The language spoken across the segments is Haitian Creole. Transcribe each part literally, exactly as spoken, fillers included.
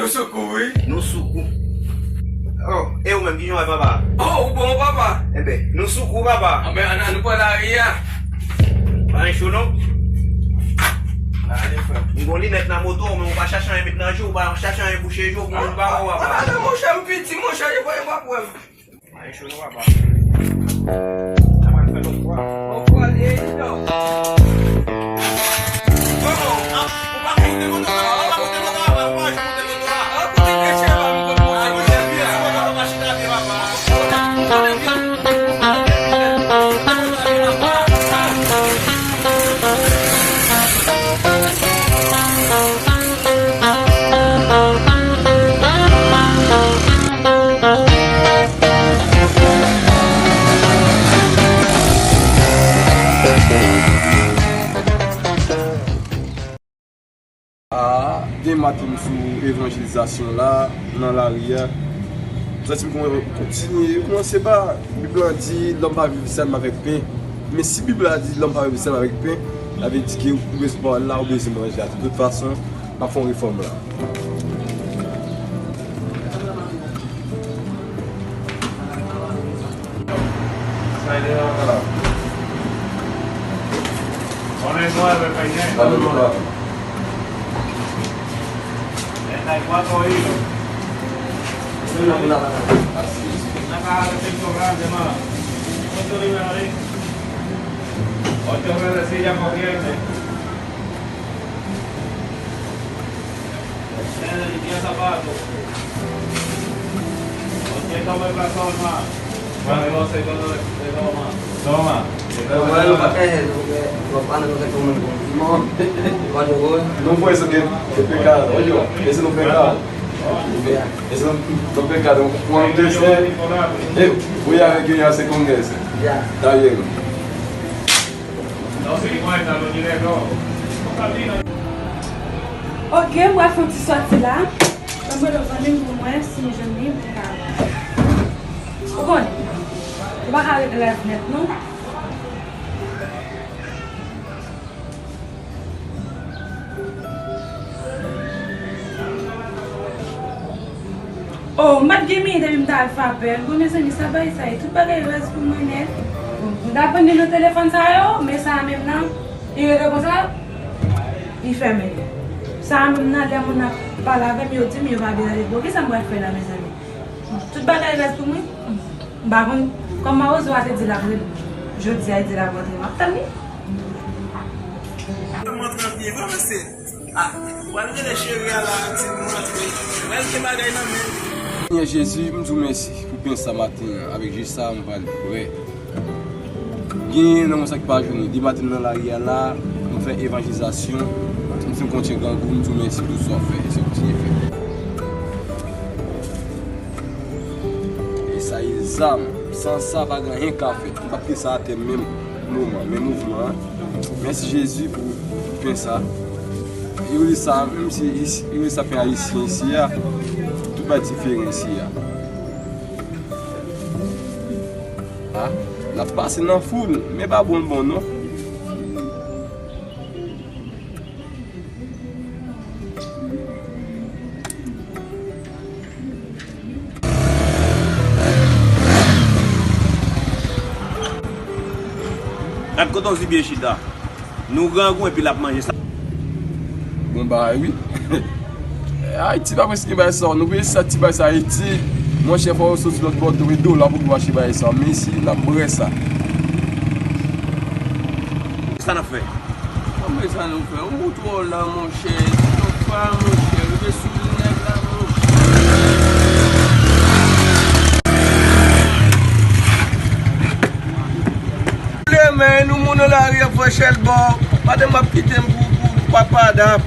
Nou sou kou, wi. Nou sou kou. Oh, e ou menm, kijan w ye, papa? Oh, ou bon, papa? Enben, nou sou kou, papa. Anben, ann, ann, nou pran lari a. Pa gen cho, non? Ale, frè. M gon linèt nan moto, men ou pa chache anyen met nan je w, ou pa chache anyen bouche je w pou moun pa wè w, papa. Ah, non, monchè, m piti, monchè, yo pa, yo pa wè m. Ay, cho nou, papa. Sa pral fè lòt fwa. Lòt fwa, li non. Bon, bon, ah, ou pa monte moto, papa, ou pa monte moto, papa, ou pa monte moto, ah. Ah, kote kèchè, papa, m konn monte moto. Ah, monte pye, papa, papa, chita pye, papa. A, demen maten m sou evanjelizasyon la, nan lari a. M santi m kon-, kontinye. Kòmanse pa, Bib la di, lòm pa viv sèlman avèk pen. Men si Bib la di, lòm pa viv sèlman avèk pen, sa vle di ke ou bezwen pawòl la, ou bezwen manje a tou. De tout fason, m ap fè yon refòm la. Nou kwè se ke se peka, oyo, e se nou peka. E se nou, nou peka, donk, pou ann teste, e, voye avèk yo, se kongre, se. Dayè, non. Ok, m pral fè yon ti sòti la. Ban m rele yon zanmi m pou m wè si m jwenn li pou m ka. Ou konnen, ou pa ka ret rèv nèt, non. Oh, m pa t gen minit epi m t al fè apèl. Bon, mezanmi, sa bagay sa ye? Tout bagay rèz pou mwen nèt. Bon, m t ap pran nimewo telefòn sa yo, men sa a menm nan, li rete konsa, li fèmen. Sa a menm nan, lè moun ap pale avè m, yo di m yo pa bezwen rete. Bon, kisa m pral fè la, mezanmi? Tout bagay rèz pou mwen. M pa konn kòman Rozo a te di l ap rele m. Jodi a, li di l ap rantre, m ap tann li. M antre an pye, pa panse. Ah, w al rele cheri a la, di m rantre. W al gen bagay nan men l. Senyè Jezi, m di w mèsi pou pen sa maten an. Avèk je sa, m pral prè. Genyen nan moun sa ki pa jwenn li. Depi maten nan lari a la, m fè evanjelizasyon. M fin kontinye grangou, m di w mèsi pou sa w fè, sa w kontinye fè. E sa e zam. San sa, pa gen anyen k ka fèt. M p ap kite sa atè menm moman. Men mouvman an. Mèsi Jezi pou pen sa. Yo rele sa, menm si isi, yo rele sa pen ayisyen isi a. Tout bagay diferan isi a. A, n ap pase nan foul, men pa bon l bon non. Gad kote yon zibye chita. Nou grangou epi l ap manje sa. Bon bagay, wi. Ayiti pa prèske gen bagay sa. Nou peye sa ti bagay sa Ayiti. Monchè, fò yo soti lòt bò, dowe dola pou nou achte bagay sa. Men isi, n ap brè sa. Sa n ap fè? Konbyen sa nou fè? Ou twò la, monchè. Se yon fa, monchè. Rive sou nèg la, monchè. Lemen, nou moun nan lari ap fè chèlbò. Madanm ap kite m pou, pou, pou papa dap.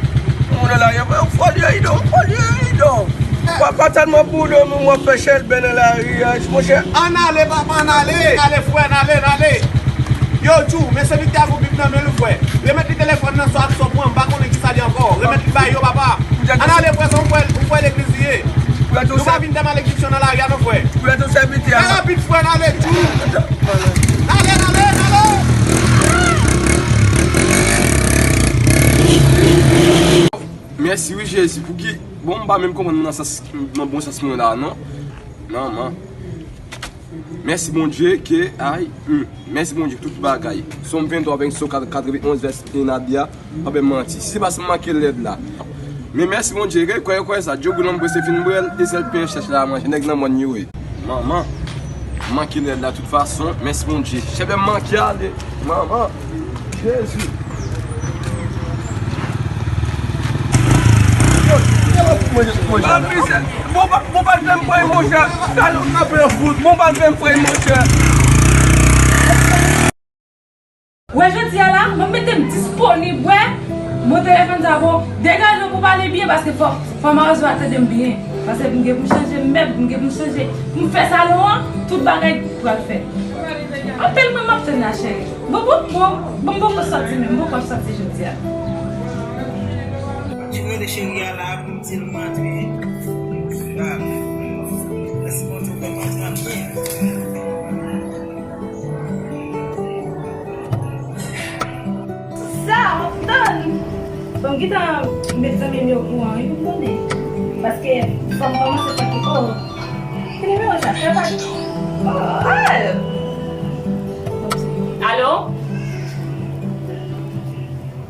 Nou moun nan lari ap fè fòlye idon, fòlye idon. Papa tèlman boule, nou ap fè chèlbè nan lari a, monchè. Ann ale, papa, ann ale. Ann ale, frè, ann ale, ann ale. Yo, Djou, men se li ki te avou Bib nan men l, frè. Remèt li telefòn nan, sa ak sa w pran, m pa konnen ki sa li ankò. Remèt li ba yo, papa. Ann ale, frè, se yon frè, yon frè legliz li ye. Nou pa vin fè malediksyon nan lari a, non, frè. Fè rapid, frè, n ale, Djou. N ale, n ale, n ale. Mèsi, wi, Jezi, pou ki Bon, m pa menm konprann nan sans, nan bon sans mwen la, non. Manman. Mèsi Bondye ke, ay, hmm, mèsi Bondye tout bagay. Sòm venntwa, vèsè katrevenonz, vèsè en a di a, pa bay manti. Si se pa si m manke lèd la. Men mèsi Bondye, ke kwè, kwè sa. Djogou nan m prese fin bwè l, e sèl pen chèch la manje, nèg nan mòn yo ye. Manman, m manke lèd la tout fason, mèsi Bondye. Chèbè m manke ale, manman, Jezi. Bon, pa, bon, pa fè m pran monchè. Bon, pa fè m pran monchè. Wè jodi a la, mwen mete m disponib, wè. Bon, telefòn sa bon. Degaje w pou pale byen, paske fò, fò mawozo a tande m byen. Paske m gen pou m chanje mèb, m gen pou m chanje, pou m fè salon an, tout bagay pral fèt. Apèl mwen, m ap tann la, cheri. Bon, bon, bon, bon, m poko sòti menm, m poko sòti jodi a. Ti rele cheri a la pou m di l m antre. Ah, mèsi Bondye, m antre byen. Sa, m ap tann. Fò m gentan met zanmi m yo okouran, wi, pou m konnen. Paske fò m kòmanse fè kiko. Ki nimewo sa? Fè pa. Oh, al. Alo?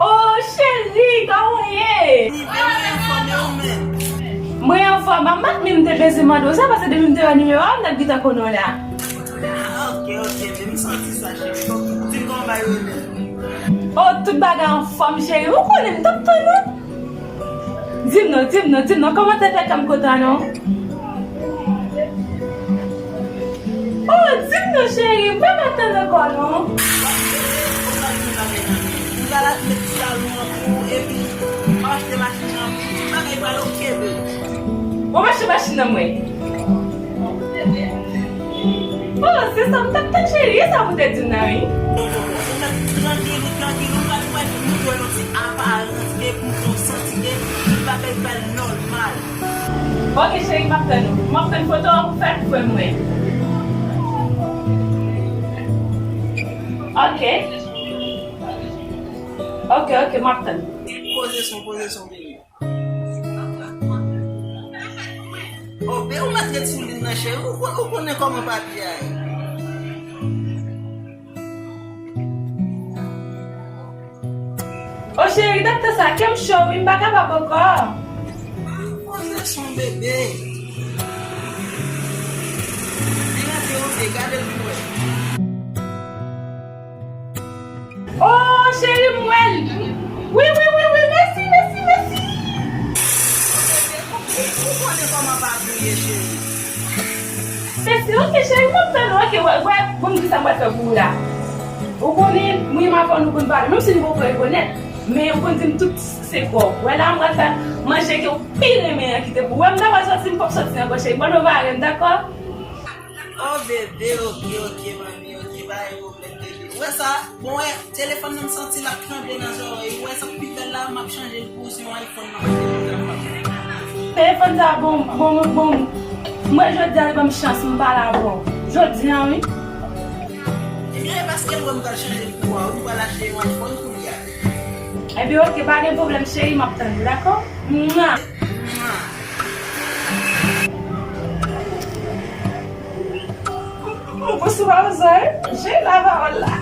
Oh, cheri, kòman w ye? Mwen anfòm, e ou menm? Mwen anfòm. A, m pa t menm te bezwen mande w sa, paske depi m te wè nimewo a, m t ap gentan konnen w la. Ah, ok, ok, men m santi sa, cheri. Di m kòman bagay yo ye menm. Oh, tout bagay anfòm, cheri. Ou konnen m t ap tann ou. Di m non, di m non, di m non. Kòman te fè kè m kontan non? Oh, di m non, cheri. M pa ka tann ankò non. Ou pral met salon an pou ou, epi ou achte machin nan pou ou, tout bagay pral ok, baby. Ou mache machin nan mwen. Oh, se sa m t ap tann, cheri. E sa pou te di m nan, wi. Ou mèt trankil, ou trankil, ou pa, ou pa, nou jwe yon ti aparans, epi ou santi ke tout bagay pral nòmal. Ok, cheri, m ap tann ou. M ap tann foto a pou fè l pou mwen. Ok. Ok, ok, m ap tann. Poze son, poze son, baby. Oh, be ou mèt ret sou liy nan, cheri. Ou, ou, ou konnen kòman papi a ye. Oh, cheri, dòkta sa, kè m cho, wi, m pa kapab ankò. Poze son, bebe. Li rantre, ok, gade l pou wè. Oh, cheri, m wè l. Wi, wi, wi, wi, mèsi, mèsi, mèsi. Ou konnen kòman papi ye, cheri. Mèsi, ok, cheri, m ap tann ou, ok, wè, wè, pou m di sa m pral fè pou ou la. Ou konnen, mwen m avè w nou konn pale, menm si nou poko rekonèt, men ou konn di m tout sekrè w. Wè la, m pral fè manje ke w pi renmen an kite pou ou. Wè, m ta pral sòti, m p ap sòti ankò, cheri. Ban nou vare m, dakò? Oh, bebe, ok, ok, manmi, ok, pa gen pwoblèm, bebe. Ou wè sa? Bon, wè, telefòn nan m santi l ap tranble nan zòrèy. Ou wè sa k pi bèl la, m ap chanje l pou ou, se yon iPhone m ap achte pou ou. Telefòn sa bon, bon, bon. Mwen jodi a, li ban m chans, m pale avè w. Jodi a, wi. Ebyen, e paske l wè m pral chanje l pou ou a, wi, m pral achte yon iPhone pou li a. Ebyen, ok, pa gen pwoblèm, cheri, m ap tann ou, dakò? Mwa. Mwen pou sou pa bezwen jere la pawòl la.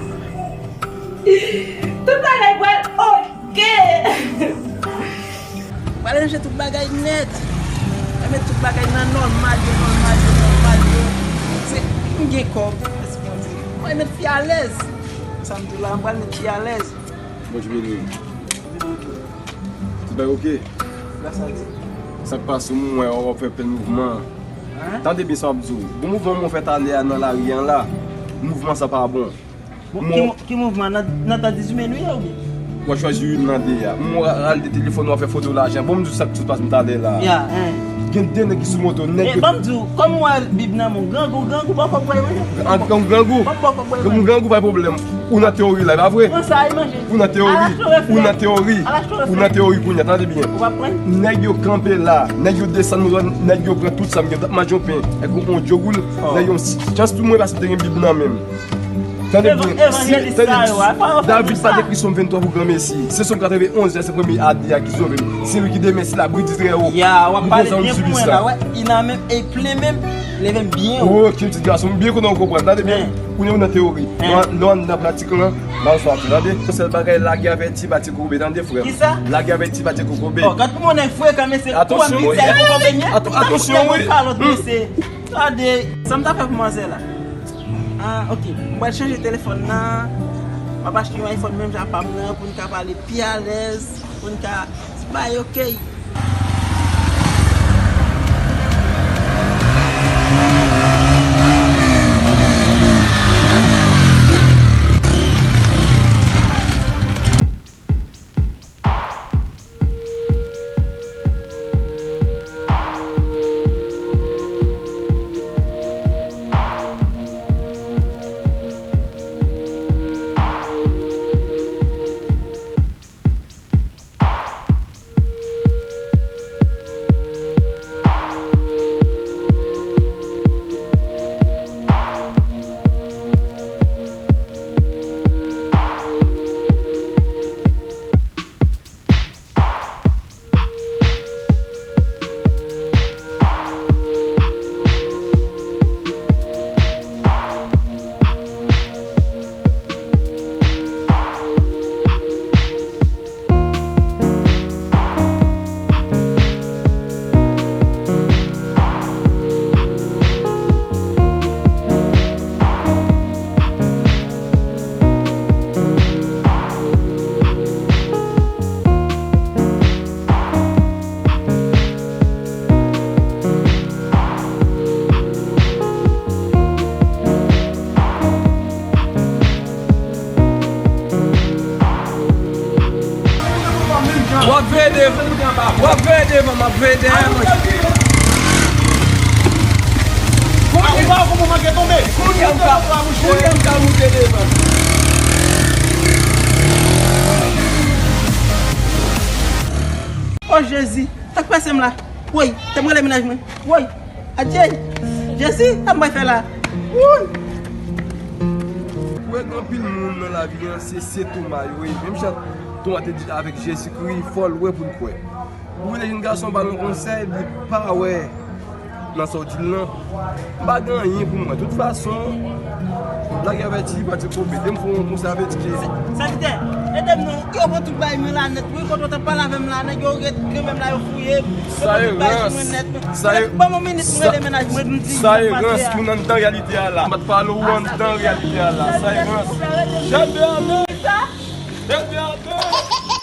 Tout bagay pral ok. Pral ranje tout bagay nèt. Mwen met tout bagay nan nòmal yo, nòmal yo, nòmal yo. Se, m gen kòb, mèsi Bondye. Mwen met fi alèz. Sa m di w la, m pral met fi alèz. Bondye beni w. Tout bagay ok? Sa k pase, m wè w ap fè plen mouvman. Tande byen sa m ap di w. Bon mouvman mwen fè talè a nan lari an la, mouvman sa pa bon. Bon, ki, ki mouvman? Nan, nan tan dizumen nou ye oubyen? W ap chwazi youn nan de a. M wè w rale de telefòn, w ap fè foto lajan. Bon, m di w sa k sot pase m talè la. Ya, en. Gen de nèg ki sou moto, nèg yo. Ban m di w, kòm m wè Bib nan men w, grangou, grangou poko pran mwen. An, grangou, grangou. Grangou, grangou, pa gen pwoblèm. Ou nan teyori la, e pa vre? Pran sa, al manje. Ou nan teyori. Ou nan teyori. Ou nan teyori kounye a, tande byen. Ou pa pran? Nèg yo kanpe la, nèg yo desann moto, nèg yo pran tout sa m gen, m t ap manje yon pen, ak yon, yon djogoul, nèg yo, chans pou mwen, paske m te gen Bib nan men m. Tande byen, si, tande, David pa t ekri Sòm venntwa pou granmesi. Se Sòm katrevenn onz, vèsè premye a de a ki sove m. Se li ki demen, si labri di trè o. Ya, w ap pale byen pou mwen la, wè. Li nan menm, e plen menm, leve m byen wo. Oke, pitit gason, m byen kontan w konprann. Tande byen, kounye a w nan teyori. Lè w, lè w nan pratik lan, la w sa ap tande. Yon sèl bagay, lage avèti, bati koube, tande frè m. Kisa? Lage avèti, bati koube. Oh, gad kòman nèg frekan, mesye. Atansyon, wi. Atansyon, wi. Gade, sa m ta fè pou manzè la. Ah, ok. M pral chanje telefòn nan. M ap achte yon iPhone menm jan pa m nan pou n ka pale pi alèz, pou n ka bay ok. W ap veye devan, w ap veye devan, m ap veye dèyè mwen. Kounye a m ka, kounye a m ka moute devan. O Jezi, sa k pase m la? Woy, tè m rele mennaj mwen. Woy, adye, Jezi, sa m pral fè la? Woy. Ou wè gen anpil moun nan lavi an, se, se Toma yo ye. Menm jan Toma te di avèk Jezikri, fò l wè pou l kwè. Ou wè lè jenn gason ba l yon konsèy, li pa wè nan sa w di l lan. M pa gen anyen pou mwen. Tout fason, lage avèti, pati koube. Depi m fè yon konsèy avèti ke. Sèvitè, ede m non. Yo pran tout bagay mwen la nèt. Wi, kote w t ap pale avè m la, nèg yo ret kanmenm la, yo fouye. Yo pran tout bagay sou mwen nèt. Sa e, ban m yon minit, m rele mennaj mwen, m di sa e rans, moun anndan reyalite a la. M pa t pale w anndan reyalite a la. Sa e rans. Jan de ane. Jan de ane.